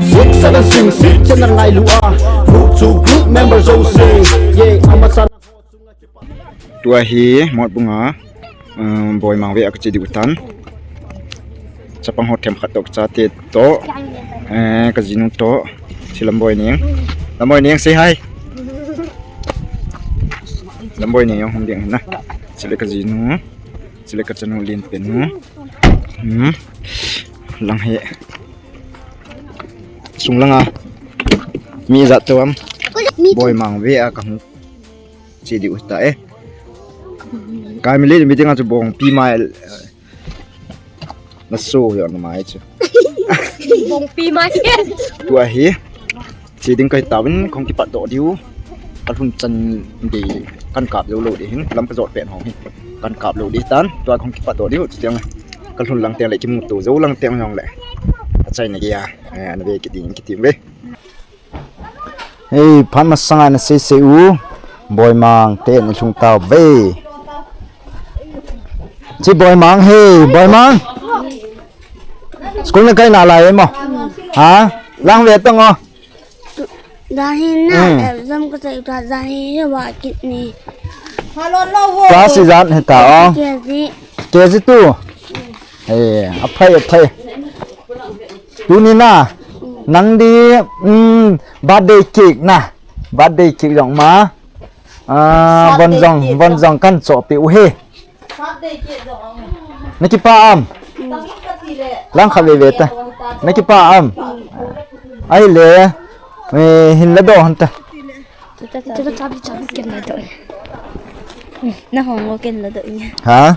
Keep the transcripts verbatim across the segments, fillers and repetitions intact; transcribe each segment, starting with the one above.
Six seven six six channel ngailu a, group to group member jouse. Ye, amasa. Tua hi Motbung a, um, Boimang ve a kache diu tan. Chapang ho themkhat toh, kachate toh, eh, kajinu toh. Chi Lamboi Neng. Lamboi Neng, say hi. Lamboi Neng jong hung ding na. Chule kajinu. Chule kachanu Lenpen nu. Hmm. Lang hi. Sung langa mi ijat tou ham? Boimang ve a kahung che diu ta e. Ka mi le mi dinga chu bongpi mai. Na so yo na mai chu. Bongpi mai. Tua hi. Che ding kahi tauvin, kahung kipat doh diu. Kalhun chan ding, kan kap jou lou ding hin, lam kajot pen hong hin. Kan kap lou ding tan, tua kahung kipat doh diu, chutiang. Kalhun lang teng le kimuto jou lang teng jong le. Achaina gei a, eh, ana ve kit ding kiti ve. Hei, phat masanga na sei sei u. Boimang te na lhung tauve. Chi Boimang, hei, Boimang. School na kai nalai mo? Ha? Lang ve tong o. Jahin na, hmm, exam ka chai ta, jahin he wa kit ni. Class ijat hita o? K G. K G two. Eh, aphai, aphai. Tuni na, nang di, mm, birthday cake na. Birthday cake jong ma. Ah, von jong, von jong kan chohpeh u he. Na kipah am? Lang khat veve ta. Na kipah am? Ahile, eh, hin ladoh hon ta. Chabi, chabi, ken ladoh. Na hong o, ken ladoh. Ha?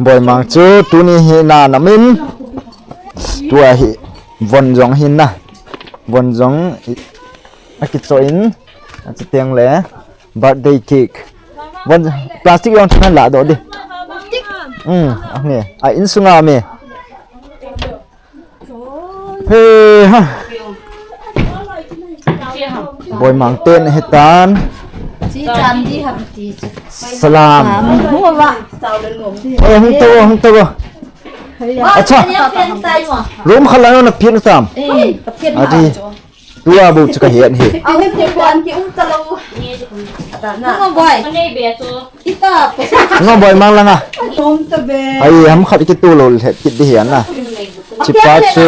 Boimang chu tuni hi na namin. Tua hi von jong hin na. Von jong akichoh in. Achu teng le. Birthday cake. Von plastic jong chu ladoh di. Hmm, ange. A insunga me. He ha. Boimang ten hitan. Salam. Eh, hung tao, hung tao. Acha. Room khat lang na pin tam. Adi. Tua bu chu kahet hi. Ahun te kon ki um ta lou. Adana. Ngo boy. Kita. Ngo boy mang langa. Tom ta be. Ai, ham khat kitu lou le kit di hian na. Chipa chu.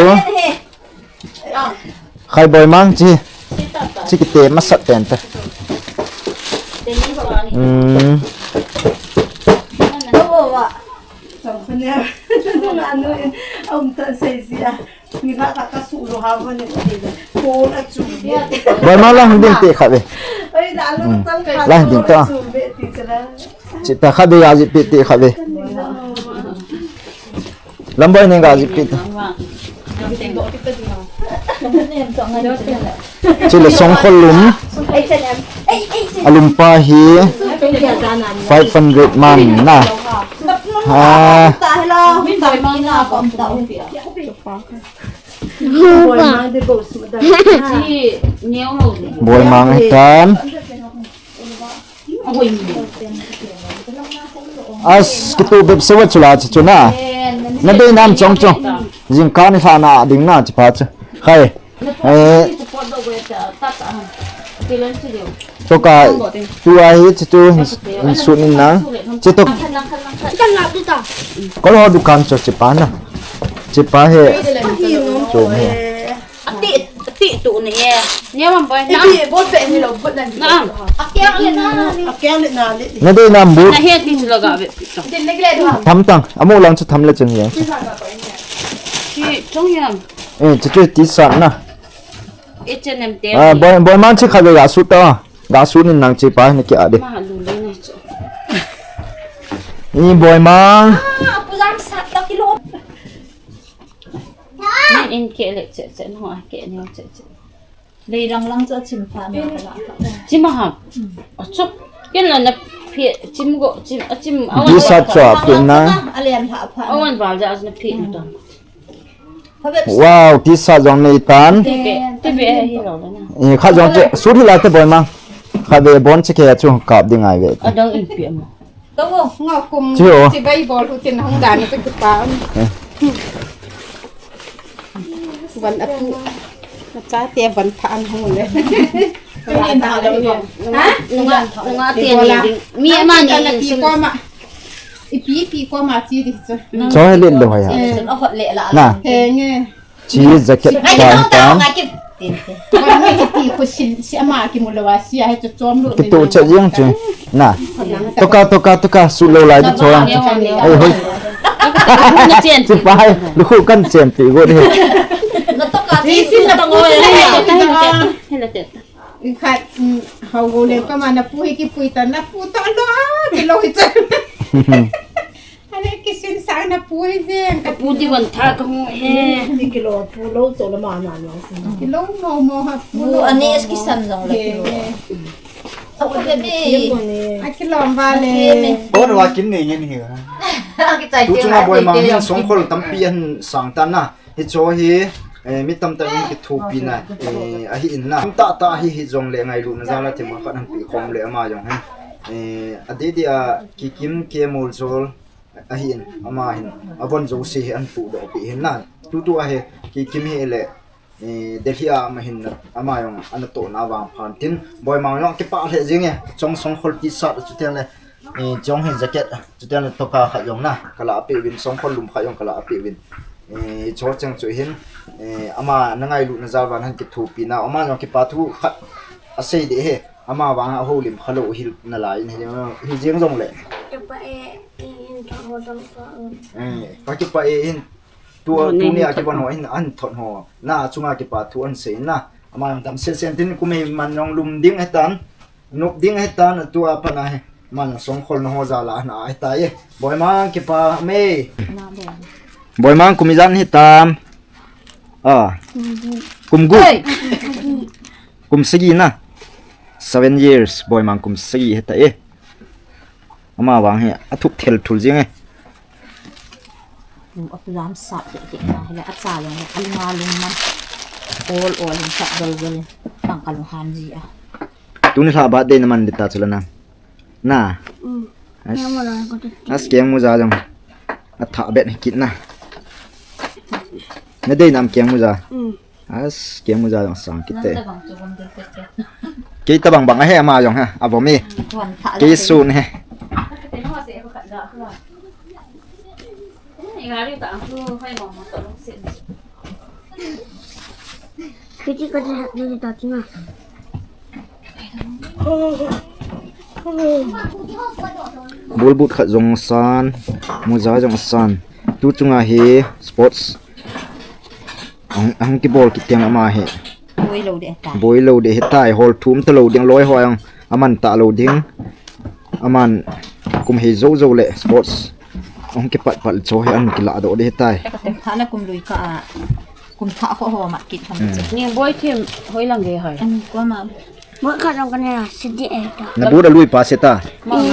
Khai boy mang chi. Chi kite masat pen ta. Hmm. Anu, um ta sei sia. Boy mang lang ding te khat ve. Hmm. Lang ding ta. Chipa khat ve ya ji pe te khat ve. Lamboi neng ga ji pe ta. Chule songkhol lum. Alum pa hi five hundred man na. Ha. Boy mang hitan. As kitu bep sewa chula chi chu na. Na dei nam chong chong. Jingkah ni lhana ding na chi pa chu. Khai. Eh. Toka tua hi chi tu hin, hin sut nin nang. Chi tu. Kol ho dukan chu chi pa na. Chi pa he. Chu he. Ati, ati tu ni e. Ni mam boy na. Ipi bol pe ni lo but na. Na. Akyang le na. Akyang le na le. Na dei nam bu. Na he ti chu lo ga be. Din le le do. Tham tang. Amu lang chu tham le chen ye. Ki chong yam. Eh, chu chu ti sa na. H and M te. Ah, boy, boy mang chi kha ga su ta. Ga su nin nang chi pa ni ki a de. Ma lu le na chu. Ni boy mang. Ah, pu jam sa ta kilo. Min in ke le che che no a ke ni che che. Lei lang lang chu chim pha na ka la. Chim a ha. A chu. Ken la na phi chim go chim a chim a. Di sa chu a pi na. A lian ha pha. A wan val ja na phi na. Wow, ti sa jong nei tan. Ti be ti be hi lo na. E kha jong che su thi la te boy ma. Kha be bon che ke chu kap ding ai ve. A dang in pi ma. Kawo, nga kum. Chibai bol hu tin hung dan ka kipa. Van apu. Nachate van pha an hung le. Nunga, nunga, nunga te ni ding. Mi ama ni ding. Ipi, ipi koma chi di chu. Cho he len lo hai ha. Na. He nge. Chi jacket ta ta. Van nge ipi ko sin si ama ki mu lo wa si a he chu chom lo. Kitu che jeng chu. Na. Toka, toka, toka, su lo lai di cho. Ai hoi. Sipai, lukhu kan chem pi go de. Khat, hau go le kama na pu hi kipui ta, na pu ta lo, kilo hi ta. Ane kisin sa na pu hi jeng. Ka pu di van tha ka mu he. Ni kilo pu lo cho la ma na lo. Kilo mo mo ha pu. Mu ane es kisan jong la kilo. Ako bebe. Akilom vale. Or wa kin ne ngen hi. Akichai. Tu chunga Boimang hin songkhol tampi ahin sang tan na. Hicho hi, eh, mi tamtah in kithopi na, eh, ahi in na. Tamtah tah hi hijongle ngailutna jal a themkhat ahin pe khom le ama jong hi. Eh, adeh deh a Kikim K Muljol ahi in, ama hin avon jouse hi ahin pudoh peh hin na. Tutu a hi Kikim hi le, eh, Delhi a ama hin ama jong ana tohna vang phan tin, Boimang jong kipah lheh jeng e, chong songkhol T-shirt chuteng le, eh, chong hin jacket chuteng le toka khat jong na, kala peh uvin, songkhol lum khat jong kala peh uvin. Eh, cho cheng chu hin, eh, ama na ngailutna jal vang ahin kithopi na, ama jong kipa thu khat asei deh he, ama vang a houlim kha lou hi nalai in hi, hi jeng jongle. Kipa e, in ka ho dong sa. Eh, ka kipa e hin. Tu, tu ni a kivon ho hin an thot ho. Na chunga kipa thu ahin sei na. Ama jong dam sen sen tin kum hei man jong lum ding ahitan. Nop ding ahitan, tua pat na hi. Ama jong songkhol na ho jal a ana ahitai. Boimang kipa me. Boimang kum ijat hitam. Ah. Kum gup. Kum sagi na. Seven years, Boimang kum sagi hita e. Ama vang hi athup thel thul jeng e. Lam sap te te na hile acha jong le alunga lung man. Ol ol in sap dol dol in tang kalung ham ji a. Tuni lha birthday na man dita chula na. Na. As keng muja jong. Atha bet kit na. Na dei nam keng muja. As, keng muja jong sang kit te. Kei tabang bang ahe ama jong ha, avom e. Kei sun he. Kiti kati hati ni tati na. Ball boot khat jong asan, muja jong asan. Tu chunga hi sports ahung, ahung kibol kit teng ama hi. Boi lou deh ta. Boi lou deh hitai, hol thum ta lou ding, loi ho jong aman ta lou ding. Aman kum hei jou jou le sports ahung kipat pat cho hi ahin kilah doh deh hitai. Kum thah le kum lui kah a, kum thah kho ho mat kit ham. Ni boi thim hoi lang ge hoi. An ko ma. Boi khat jong ka ne a, sidi e ta. Na boot a lui pa se ta.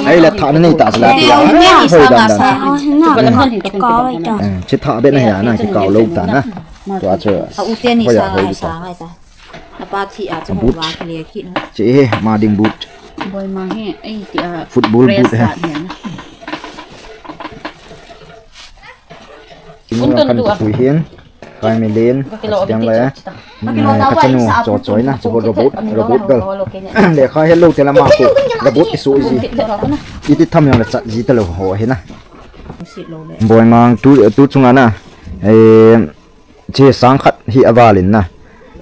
Ai la thah na nei ta se la ti a. Hoi dan dan. Ka hoi ta. Eh, che thah be na ya na, kikao lou ta na. Tua chu. A u te ni sa ngai sa ngai ta. Na pa thi a chu hoi va ki le ki na. Che he, ma ding boot. Boimang he, ei ti a. Football boot he. Tingna kan tu pui hin. Kai mi len, ka chidang le, mm, ka chanu cho choi na, chu robot, robot bel. Le kha hello te la ma ko, robot ki su ji. Iti tham jong le chat ji ta lou ho hi na. Boimang tu, tu chunga na. Eh, che sang khat hi aval in na.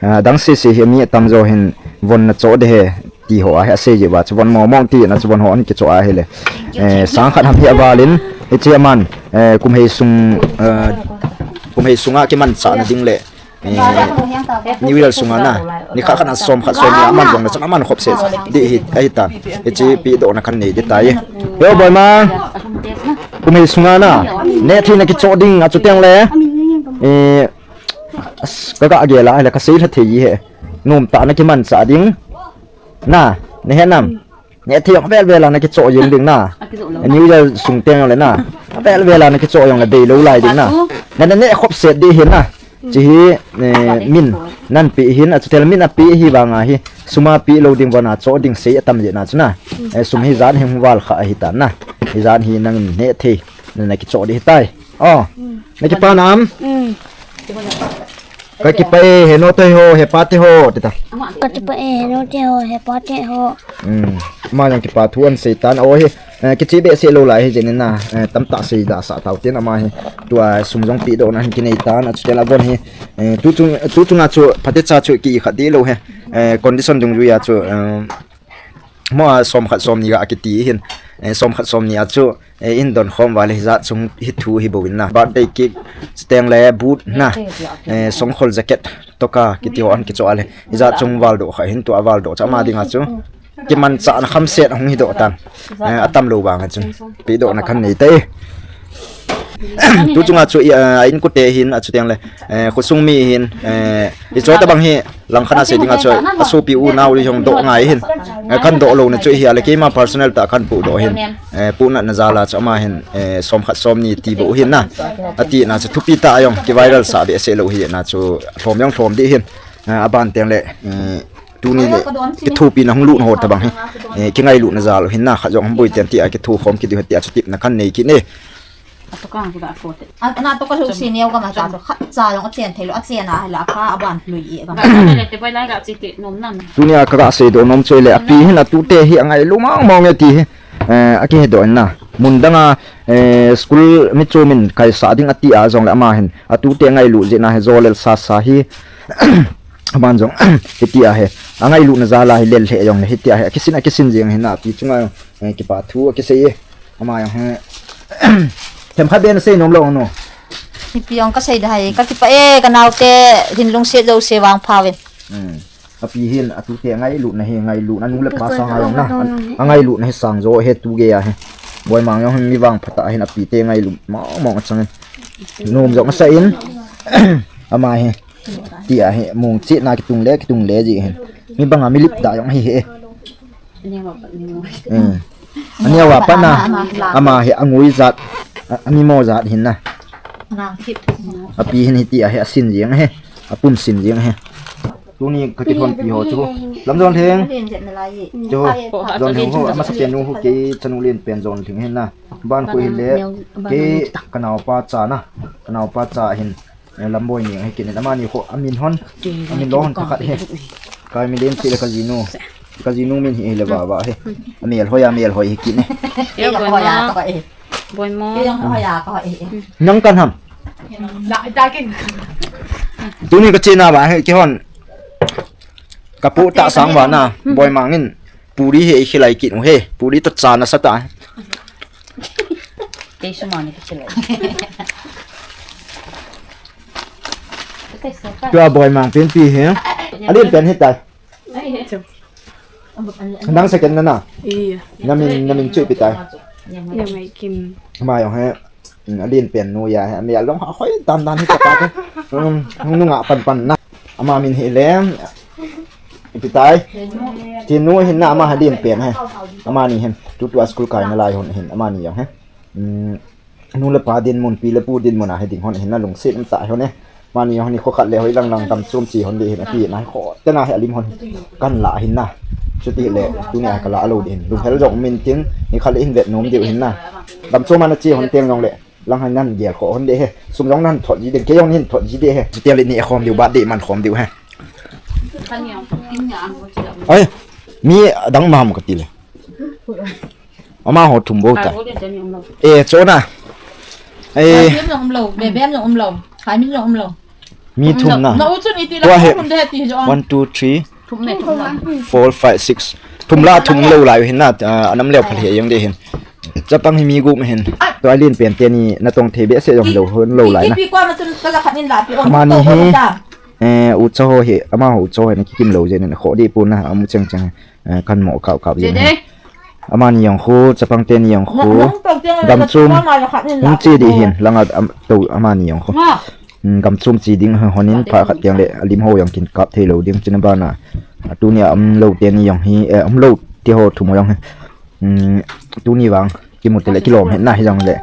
Ah, dang se se hi mi atam jo hin von na cho de he. Ti ho a hi asei ji uva, chu von mo mong ti na chu von ho an kicho a hi le. Eh, sang khat ham hi aval in, hiche aman, eh, kum hei sung, eh, kum hei sunga kimanchah na ding le, eh, New Year sunga na, ni khat khat a som khat som ni aman jong na chan aman khop se di hi, ahi tan. Hiche pi doh na khan nei di tai. Yo, Boimang. Kum hei sunga na, neh thei na kicho ding a chu teng le. Eh, as, ka ga gel a, le ka sei lha thei ji he. Nom tah na kimanchah ding. Na, na he nam. Neh thei jong vel vel a na kicho jeng ding na. New Year sung teng le na. Vel vel a na kicho jong le dei lou lai ding na. Na, na neh khop set di hi na. Chi hi, eh, min nan pe hin, a chutel min a pe hi vang a hi. Sum a pe lou ding von a cho ding sei atam je na chu na. Eh, sum hi jan hi hung val kha ahi ta na. Hi jan hi nang neh thei. Na, na kicho di hi tai. Oh. Na kipa nam. Mm. Ka kipah e, heno te ho, hepa te ho, tita. Ka kipah e, heno te ho, hepa te ho. Hmm. Ama jong kipa thu ahin seitan, ahi. Eh, kicheh behseh lou lai hi jeh in na, eh, tamtah seida sah tau tin ama hi. Tua sum jong pedohna ahin kinei tan, achuteng le abon hi. Eh, tu chung, tu chunga chu, phatecha chu ki khat dih lou hi. Eh, condition dungjuiya chu, eh, Mo a som khat som ni ga kiti hin. Eh, som khat som ni a chu, eh, in don khom vale hijat chung hi thu hi bou in na. Birthday cake, chuteng le boot na. Eh, songkhol jacket, toka kiti ho ahin kicho a le. Hijat chung valdoh kha hin tua valdoh cha ama dinga chu. Kimanchahna khamset hung hi doh tan. Eh, atam lou vang a chun. Pedohna kahin nei tai. Tu chunga chu, eh, a inkote hin, achuteng le, eh, khosung mi hin, eh, i cho tabang hi, Langkhat a sei dinga chu, asopi unau jong doh ngai hin. Eh, kahin doh louna chu hi a le keima personal tah kahin pohdoh hin. Eh, pohnatna jal a chu ama hin, eh, som khat som ni ti bou hin na. Ati na chu thupi tah a jong kiviral sah behseh lou hi na chu lhom jong lhom dih hin. Eh, aban teng le, eh, tuni le kithopina hung lut ho tabang hi. Eh, kingailutna jal u hin na khat jong hung boi ten ti a kithokhom kit diu hi ti a chu tipna kahin nei kit e. Atoka ang kiga kote. An, na toka lu si neo gama cha to khat cha jong achen thei lou, achen a la ka aban lui e gama. Ka le te boi lai ga chi te nom nam. Tunia ka ga seidoh nom chu le api hin atute hi angailu mong mong e ti hi. Eh, akihedoh in na. Mun danga, eh, school mi chu min kaisah ding ati a jong le ama hin. Atute ngailu jeh na hi jolel sasa hi. Aban jong, hiti a hi. Angailutna jal a hi lel lheh jong le hiti a hi. Akisin, akisin jeng hin na api chunga, eh, kipa thu akisei e. Ama jong hi. Themkhat beh nasei nom lou nu. Ipi jong kasei ding ham, ka kipah e, ka naote, hin lungset jouse vangpha uvin. Hmm. Api hin, atute ngailutna hi, ngailutna nu le pa sanga jong na. Angailutna hi sang jo hi tu gei a hi. Boimang jong hi mi vangpha tah hin apite ngailut mong mong achang in. Nom jong asa in. Ama hi. Ti a hi, mong chetna kitung le, kitung le ji hin. Mi banga mi lip da jong hi hi. Hmm. Aneo a pat na, ama hi angui jat, a, amimo jat hin na. Api hin hiti a hi asin jeng hi, apum sin jeng hi. Tuni ka kithonpi ho chu. Lamjon Lhing. Chu. Jon Lhing ho, amasapen nu ho kei chanu lenpen Jon Lhing hin na. Ban khu hin le, kei ka naopa cha na, ka naopa cha hin. Eh, Lamboi Niang hi kinin amani khu amin hon. Amin lo hon ka khat hi. Ka mi len chi le ka jinu. Ka jinu min hi le va va hi. Amel hoi, amel hoi hi kinin. Yo, Boima. Boima. Nang kan ham. Tuni ka chena va hi kihon. Ka pu ta sang va na. Boimang in. Puri hi i khilai kit u hi. Puri to cha nasa ta. Kei suma ni ka khilai. Tua Boimang pen pi hi. Alen pen hi tai. Nang second na na. Iya. Namin, namin chu ipi tai. Iya, mai kim. Ma jong hi. Hmm, alen pen nu ya hi, amel jong ha khoi dan dan hi kapa te. Hmm, nung nunga pan pan na. Ama min hi le. Ipi tai. Ti nu hin na ama alen pen hi. Amani hin. Tu tu a school kai na lai hon hin. Amani jong hi. Hmm, nu le pa dinmun, pi le pu dinmun a hi ding hon hin na lungset um tah hon e. Amani jong hi kho khat le hoi lang lang dam chom chi hon di hin. Api na hi kho. Te na hi alim hon. Kan la hin na. Chuti le. Tuni a ka la lo di hin. Lunghel jong min tin. Ni khat le hin vet nom diu hin na. Dam chom ana chi hon teng jong le. Lang han nan gel kho hon de he. Sum jong nan thot ji de. Kei jong nin thot ji de he. Chuti le ni khom diu ba de man khom diu he. Ai, mi dang mam ka ti le. Ama ho thum bou tai. E, chona. E. Bem jong um lou, bem jong um lou. Khai min jong um lou. Mi thum na. Na u chun iti la thum de ti jong. One, two, three, four, five, six. Thum la thum lou lai hin na, ah, anam leo phal he jong de hin. Chapang hi mi gup hin. Tua alen pen teni natong thei behseh jong lou hon lou lai na. Amani hi. Eh, u cha ho hi, ama ho u cha ho hi na kikim lou jeh in kho di pu na, amu cheng cheng. Eh, kan mo kap kap jeng. Amani jong khu, chapang teni jong khu. Gam chom. Hung chi di hin, langa am, to amani jong khu. Hmm, gam chom chi ding hon in pha khat teng le, alim ho jong kin kap thei lou ding china bana. Tuni a um lou teni jong hi, eh, um lou te ho thum jong hi. Hmm, tuni vang, kimu te le kilom hin na hi jong le.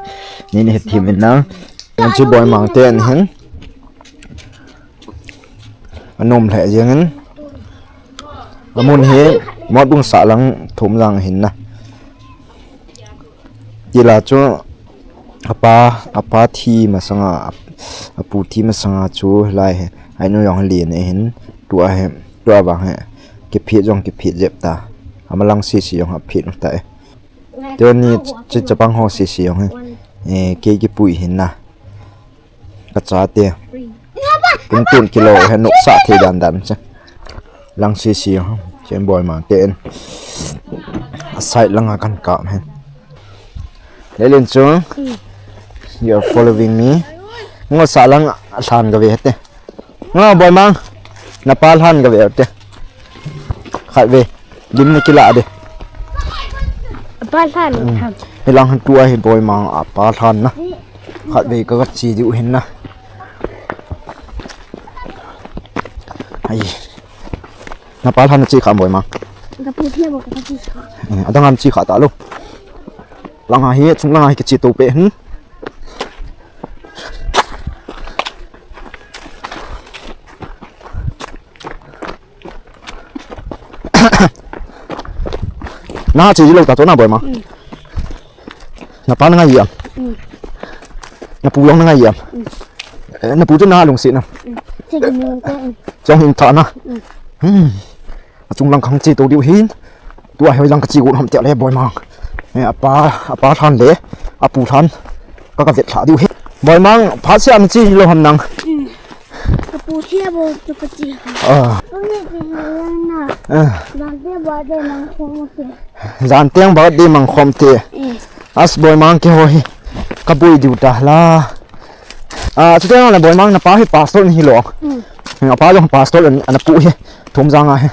Ni ni het thim hin na. Jong chu Boimang ten hin. Anom lheh jeng in. Amun hi, Motbung sahlang thum jang hin na. Tila chu, apa, apa thi masanga, apu thi masanga chu lai hi. Ainu jong hi len e hin, tua hi, tua vang hi, kiphet jong kiphet jep ta. Ama lang sisi jong ha phet ta e. Tuni chi chapang ho sisi jong hi, eh, kei kipui hin na. Ka chate. Tung tun kilo he nuksa thei dan dan che. Lang sisi jong, chen boi ma te en. A side langa kan kap hen. Lelen chu, you are following me. Ngo sa lang a hlan ka ve te. Ngo boi mang. Na pa hlan ka ve te. Khat ve. Lim ni kila de. Pa hlan. Hmm. Hi lang han tua hi boi mang a pa hlan na. Khat ve ka ka chi diu hin na. Ai. Na pa hlan na chi kha boi mang. Ka pu thia bo ka chi kha. Eh, adang am chi kha ta lo. Lang a hi, chung lang a hi ka chi to pe hin. Na chi lo ta to na boi mang. Hmm. Na pa na ngai yam. Hmm. Na pu long na ngai yam. Hmm. Eh, na pu chu na lungsi na. Hmm. Che ki nung te. Chong hin tha na. Hmm. Hmm. A chung lang khang chi to diu hin. Tua hoi lang ka chi gu ham te le boi mang. Eh, a pa, a pa hlan le, a pu hlan. Ka ka vet thla diu hin. Boi mang, pha sia na chi lo ham nang. Hmm. Ka pu thia bo chu ka chi. Ah. Pu ni chi na. Ah. Jan te ba de nang khom te. Jan teng ba de mang khom te. Eh. As boi mang ke ho hi. Ka bui diu ta la. Ah, chu teng la boi mang na pa hi pastor ni hi lo. Hmm. Na pa jong pastor an, an pu hi. Thum jang a hi.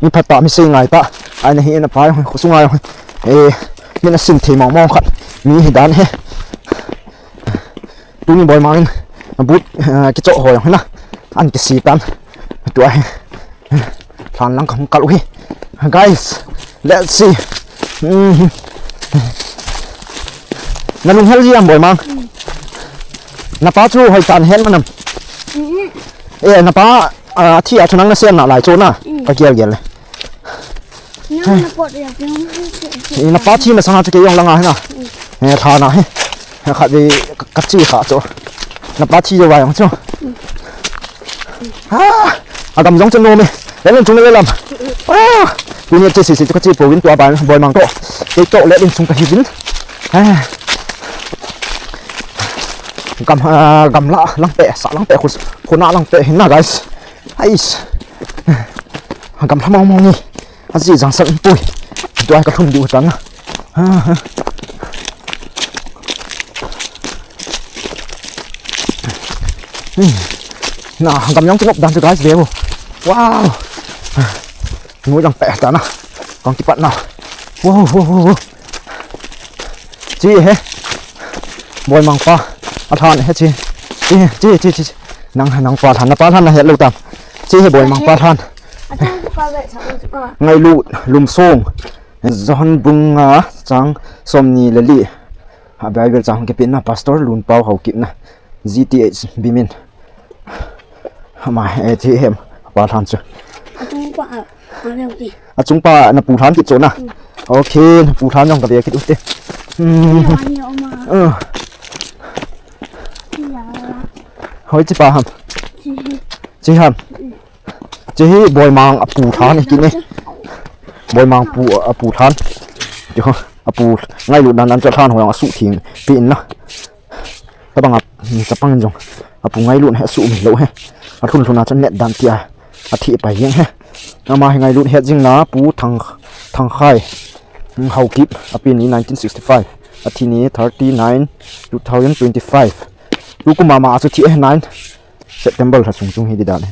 Mi phat ta, mi sei ngai ta. Ai na hi na pa jong khu sunga jong. Eh, mi na sin thei mong mong khat. Mi hi dan he. Tuni boi mang in, but, eh, kicho ho jong na. An kisi tan. Tua hi. Hlan lang ka hung kal u hi. Guys, let's see. Hmm. Na lunghel ji am boi mang. Na pa chu hoi tan hen manam. Eh, na pa, ah, thi a chu nang na sen na lai chu na. Ka gel gel le. Nang na pot ya, nang na pot ya. Eh, na pa thi masang a chu kei jong lang a hi na. Eh, tha na hi. He khat ve ka, ka chi kha chu. Na pa thi jo va jong chu. Ah, a gam jong chu nom e. Lelen chung le lam. Ah, tuni che si si chu ka chi po vin tua ba boi mang to. Kei to lelen chung ka hi vin. Ah. Gam, ah, gam la lang pe, sa lang pe, khus, khuna lang pe hin na, guys. Ais. Gam la mong mong ni. A ji jang sak pui. Tua ka thum diu tan na. Ha, ha. Hmm. Na, gam jong chu ngop dan chu guys, ve u. Wow. Nu jang pe ta na. Kong kipat na. Wow, wow, wow, wow. Chi he. Boi mang pa. A hlan he chi. Chi, chi, chi, chi. Nang, nang pa hlan, na pa hlan na he lo tam. Chi he boi mang pa hlan. Ngailut, lum song. John bung nga chang som ni le li. Ha Bible chang kipe na Pastor Lun Pau Haokip na. G T H Bimin. Ama, eh, thi hem. Pa hlan chu. A chung pa, a, a ve u ti. A chung pa na pu hlan kit chu na. Mm. Okay, na pu hlan jong ka ve kit u te. Mm. Ni a ni o ma. Uh. Ni a. Hoi chi pa ham. Chi hi. Chi ham. Mm. Chi hi boi mang a pu hlan kit ne. Boi mang pu a pu hlan. Chi ho a pu ngailut nan nan chu hlan ho jong a su thing pi in na. Tabang a, chapang in jong. A pu ngailut he, a su mi lo he. A lhun lhun a chan net dan tia. A thi pai jeng he. Ama hi ngailut het jing na, Pu Thang, Thang Khai. Hmm, Haokip, a pi ni nineteen sixty-five. A thi ni thirty-nine, two thousand twenty-five. Tu kum ama a chu thi he nine September lha sung chung hi di dan he.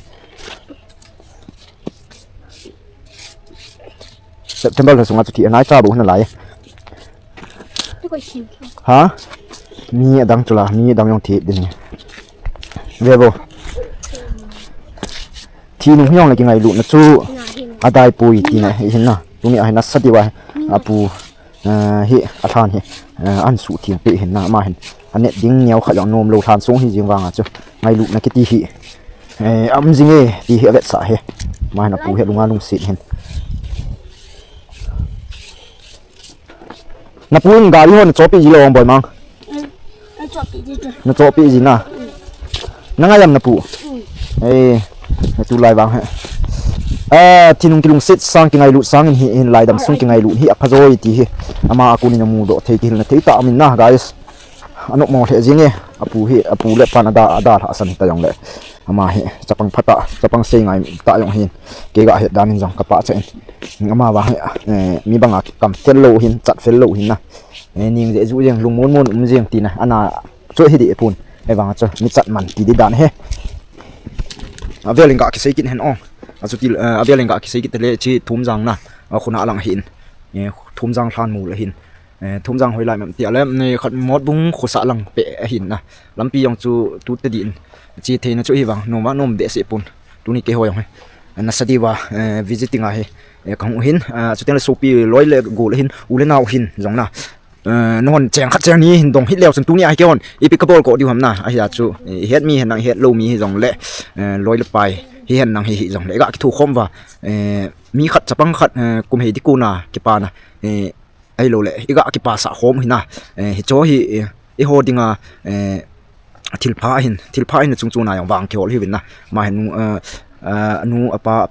September lha sunga chu thi anai cha bu hna lai. Ha? Mi adang chu la, mi adang jong thi din. Ve bo. Thi nung hiong le kingailutna chu adai pui tina hi hin na. Tuni a hin a sa diu a, a pu. Ah, hi, a hlan hi, ah, an su thing pe hin na, ama hin, a net ding neo kha jong nom lo hlan sung hi jing vang a chu, ngailutna kiti hi, eh, am jing e, ti hi a vetsah hi, ama hin a pu hi lunga lungsit hin. Na pu in gari ho na chopi ji lo boi mang. Na chopi ji na. Nangailam napu. Eh, tulai vang he. Ah, thinung kilungset sang kingailut sang in hi, hin laidam sung kingailut hi apha joi ti hi. Ama a konin amudoh thei kihilna thei tah amin na, guys. Anop mo lheh jing e. Apu hi, apu le pan ada, ada lhahsan ta jong le. Ama hi, chapang phatah, chapang sei ngai tah jong hin. Kei ga het danin jong ka pachat in. Ama vang hi, eh, mi banga kam fel lou hin, chat fel lou hin na. Eh, ning je ju jeng, lungmon mon um jeng tina. Ana chu hi di pun. Hivang chu mi chat man ti di dan he. Avel in ga kisei kit hen ong. Achuti, eh, avel in ga kisei kit le chi Thumjang na. A khuna lang hin. Eh, Thumjang lhan mu le hin. Eh, Thumjang hoilai mem ti ale, ne khat Motbung khosa lang pe ahin na. Lampi jong chu tute din. Chi theina chu hivang, nom va nom behseh pun. Tuni keiho jong he. Nasa diuva, eh, visiting a hi. Eh, kahung u hin, ah, chuteng le sopi loi le gol hin, u le nao hin, jong na. Eh, nahon cheng khat cheng ni hin dong hih leu chun tuni a hi keihon, ipi kabol ko diu ham na, ahia chu, eh, het mi hen nang het lou mi hi jong le, eh, loi le pai, hi hen nang hi hi jong le, ga kithu khom va, eh, mi khat chapang khat, eh, kum hei di kuna, kipana, eh, ahilou le, iga kipa sah khom hina, eh, hicho hi, eh, eiho dinga, eh, thilpha hin, thilpha hin chung chuna jong vang kihol hiuvin na. Ma hin nu, eh, eh, anu apa,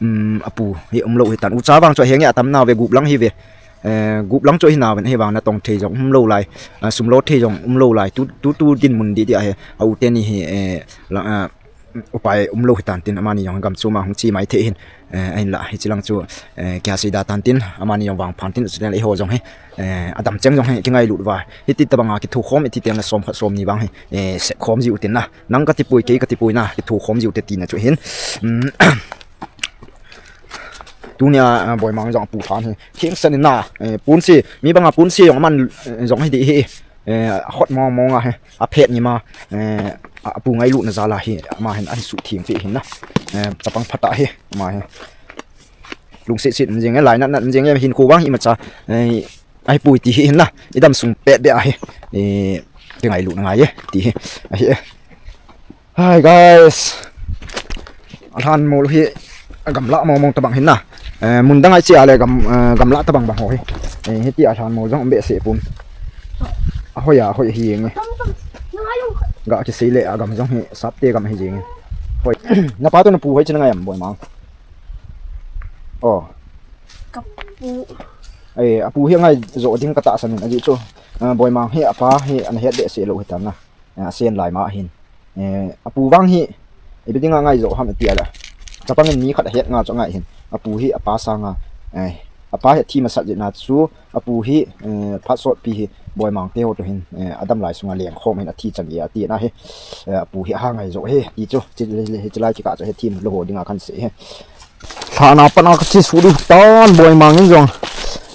um, apu hi umlou hitan. Ucha vang chu henge atam nau ve gup lang hi ve. Eh, gup lang chu hina ven hivang natong thei jong umlou lai. Eh, sum lo thei jong umlou lai. Tu, tu, tu dinmun di di a hi. A u teni hi, eh, la, eh, upai umlou hitan tin amani jong gam chu ma hung chi mai thei hin. Eh, ahinla, hichi lang chu, eh, kia sei da tan tin, amani jong vang phan tin, chuteng le eiho jong hi, eh, adam cheng jong hi, kingailut va. Hiti tabanga kithu khom, hiti teng le som khat som ni vang hi, eh, sep khom jiu tin na. Nang kati pui, kei kati pui na, kithu khom jiu te tina chu hin. Um, tunia, ah, Boimang jong apu lhan hi. Kheng san in na, eh, punsi, mi banga punsi jong aman, eh, jong hi di hi. Eh, hot mong mong a hi. Aphet ni ma, eh, a, apu ngailutna jal a hi, ama hin ahi suh thim thim hin na. Eh, chapang phatah hi, ama hi. Lungset set um jing e, lainat nat um jing e, hinkho vang hi imacha, eh, ahi pui ti hi hin na. Idam sung pet be a hi. Eh, kingailutna ngai e, ti hi. Ahi e. Hi guys. Alhan mol hi gamla mong mong tabang hin na. Eh, mun dang ai chi a le gam, eh, gamla tabang bang ho hi. Eh, hiti alhan mol jong um behseh pun. Ahoi a, ahoi hi nge. Ga kisei le agam jong hi sapte gam hi jing. Hoi. Napa toh napu hoi chin ngai am Boimang. Oh. Kapu. Eh, apu hi ngai jo ding ka tahsan in aji chu. Eh, Boimang hi apa hi ana het behseh lou hitan na. Eh, asen lai ma hin. Eh, apu vang hi, ipi dinga ngai jo ham tia la. Chapang in mi khat ahet nga chu ngai hin. Apu hi apa sanga, eh, apa hi athi masat jeh na chu, apu hi, eh, phat sot pi hi, Boimang te ho toh hin, eh, adam lai sunga leng khom hin athi chan e ati na hi. Eh, apu hi aha ngai jo hi, ti chu, chi, chi, chi, chi lai kikah chu hi thim lou ho dinga kan sei hi. Lhan a pat a kache suh diu tan Boimang in jong.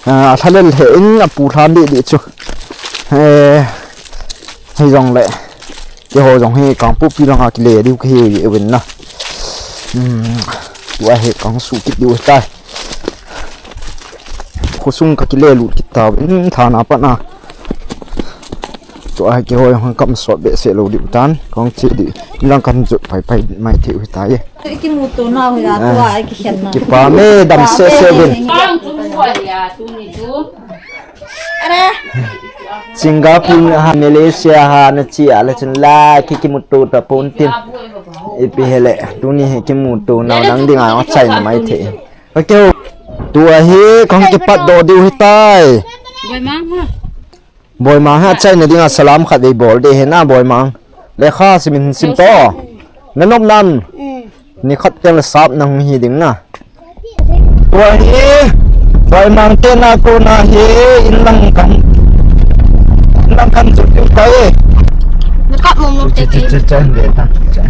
Ah, lhalel he in apu lhan deh deh chu. Eh, hijong le. Keiho jong hi Kangpokpi langa kile diu kahi uvin na. Hmm, tua hi kang suh kit diu tai. Khosung kakile lut kit tauvin lhan a pat a. Tua hi keiho jong kam sot behseh lou diu tan. Kong che di. Lang kan jot pai pai mai thei u tai. Kimuto nau hi la tua ai kikhen na. Kipa me dam se se vin. Bang chu bol ya tuni chu. Are. Singapore ha Malaysia ha na chi a la chun la ki kimuto ta pon tin. Ipi hele tuni hi kimuto nau nang dinga achaina mai thei. Okay. Tua hi kong kipat doh diu hitai. Boimang ha. Boimang ha, achaina dinga salam khat vei bol ding ahi na, Boimang. Lekha simin sim to. Na nop nam. Ni khat teng le sap nahung hi ding na. Tua hi, Boimang te na kona hi, in lang kan, in lang kan jot diu tai. Na kap mong mong te te. Che, che, che, che, che.